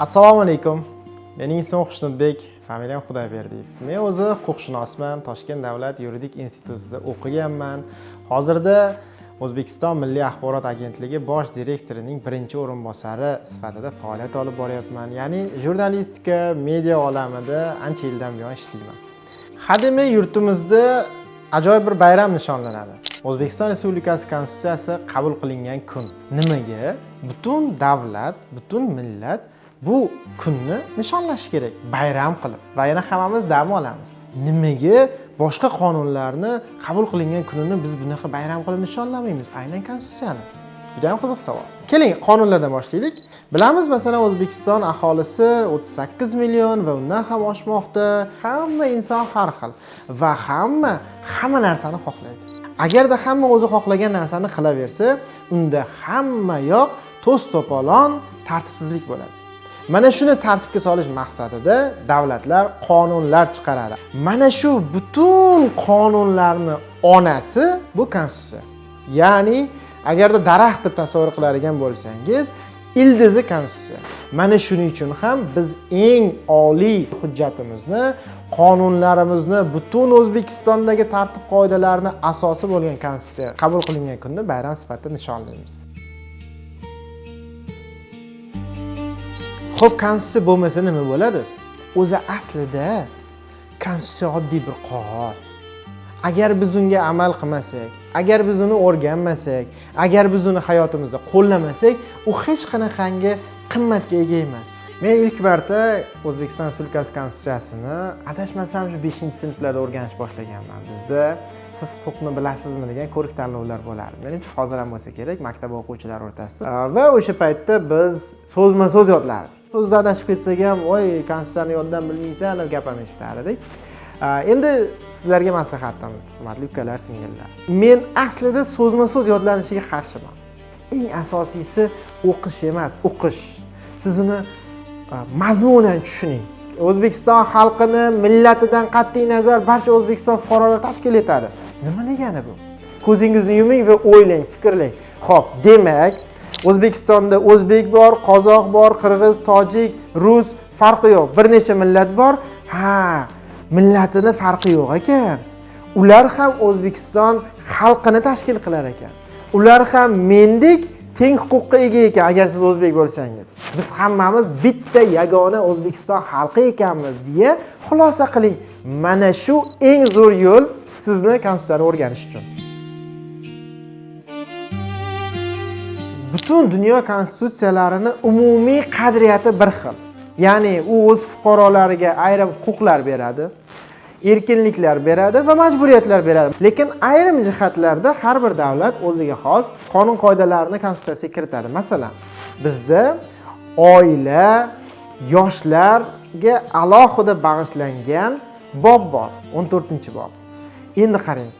Assalomu alaykum. Mening ismim Xushnudbek, familiyam Xudoyberdiyev. Men o'zi huquqshunosman, Toshkent davlat yuridik institutida o'qiganman. Hozirda O'zbekiston Milliy axborot agentligi bosh direktorining birinchi o'rinbosari sifatida faoliyat olib boryapman. Ya'ni jurnalistika, media olamida ancha yildan buyon ishlayman. Hademay yurtimizda ajoyib bir bayram nishonlanadi. O'zbekiston Respublikasi Konstitutsiyasi qabul qilingan kun. Nimaga? Butun davlat, butun millat bu kunni nishonlashi kerak, bayram qilib va yana hammamiz dam olamiz. Nimaga boshqa qonunlarni qabul qilingan kunini biz bunaqa bayram qilib nishonlamaymiz? Aynan konstitutsiyani. Juda ham qiziq savol. Keling, qonunlardan boshlaylik. Bilamiz, masalan, O'zbekiston aholisi 38 million va undan ham oshmoqda. Hamma inson har xil va hamma hamma narsani xohlaydi. Agarda hamma o'zi xohlagan narsani qilaversa, unda hamma yoq to's to'polon, tartibsizlik bo'ladi. Mana shuni tartibga solish maqsadida davlatlar qonunlar chiqaradi. Mana shu butun qonunlarni onasi bu konstitutsiya. Ya'ni agarda daraxt deb tasavvur qiladigan bo'lsangiz, ildizi konstitutsiya. Mana shuning uchun ham biz eng oliy hujjatimizni, qonunlarimizni, butun O'zbekistondagi tartib qoidalarni asosi bo'lgan konstitutsiya qabul qilingan kunni bayram sifatida nishonlaymiz. Xo'p, konstitutsiya bo'lmasa nima bo'ladi? O'zi aslida konstitutsiya oddiy bir qog'oz. Agar biz unga amal qilmasak, agar biz uni o'rganmasak, agar biz uni hayotimizda qo'llamasak, u hech qanaqangi qimmatga ega emas. Men ilk marta O'zbekiston Respublikasi Konstitutsiyasini adashmasam shu 5-sinflarda o'rganish boshlaganman. Bizda siz huquqni bilasizmi degan ko'rik tanlovlar bo'lardi. Menimcha hozir ham bo'lsa kerak maktab o'quvchilari o'rtasida. Va o'sha paytda biz so'zma-so'z yodlardik. So'zda adashib ketsak ham, "Voy, konstitutsiyani yoddan bilmaysan" deb gap ham eshitardik. Endi sizlarga maslahatim, hurmatli ukalar, singillar. Men aslida so'zma-so'z yodlanishiga qarshiman. Eng asosiysi o'qish emas, o'qish. Siz uni mazmunan tushuning. O'zbekiston xalqini millatidan qat'iy nazar barcha O'zbekiston fuqarolari tashkil etadi. Nima degani bu? Ko'zingizni yuming va o'ylang, fikrlang. Xo'p, demak, O'zbekistonda o'zbek bor, qozoq bor, qirg'iz, tojik, rus, farqi yo'q. Bir necha millat bor. Ha, millatini farqi yo'q ekan. Ular ham O'zbekiston xalqini tashkil qilar ekan. Ular ham mendek teng huquqqa ega ekan agar siz o'zbek bo'lsangiz. Biz hammamiz bitta yagona O'zbekiston xalqi ekanmiz deya xulosa qiling. Mana shu eng zo'r yo'l sizni konstitutsiyani o'rganish uchun. Butun dunyo konstitutsiyalarini umumiy qadriyati bir xil. Ya'ni u o'z fuqarolariga ayrim huquqlar beradi, erkinliklar beradi va majburiyatlar beradi. Lekin ayrim jihatlarda har bir davlat o'ziga xos qonun qoidalarini konstitutsiyaga kiritadi. Masalan, bizda oila, yoshlarga alohida bag'ishlangan bob bor, 14-bob. Endi qarang,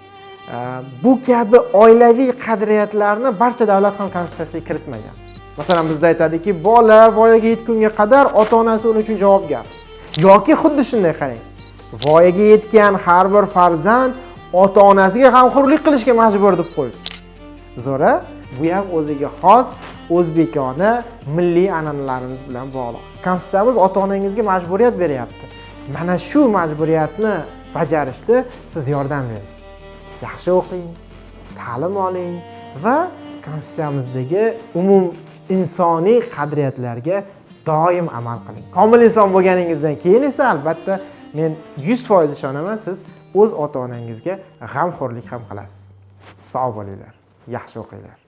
bu kabi oilaviy qadriyatlarni barcha davlat ham konstitutsiyaga kiritmagan. Masalan, bizda aytadiki, bola voyaga yetgunga qadar ota-onasi uning uchun javobgar. Yoki xuddi shunday qarang, voyaga yetgan har bir farzand ota-onasiga g'amxo'rlik qilishga majbur deb qo'yibdi. Zo'ra, bu ham o'ziga xos o'zbekona milliy an'analarimiz bilan bog'liq. Konstitutsiyamiz ota-onangizga majburiyat beryapti. Mana shu majburiyatni bajarishda siz yordam bering. Yaxshi o'qing, ta'lim oling va konstitutsiyamizdagi umum insoniy qadriyatlarga doim amal qiling. Komil inson bo'lganingizdan keyin esa albatta men 100% ishonaman, siz o'z ota-onangizga g'amxo'rlik ham qilasiz. Sog' bo'linglar, yaxshi o'qinglar.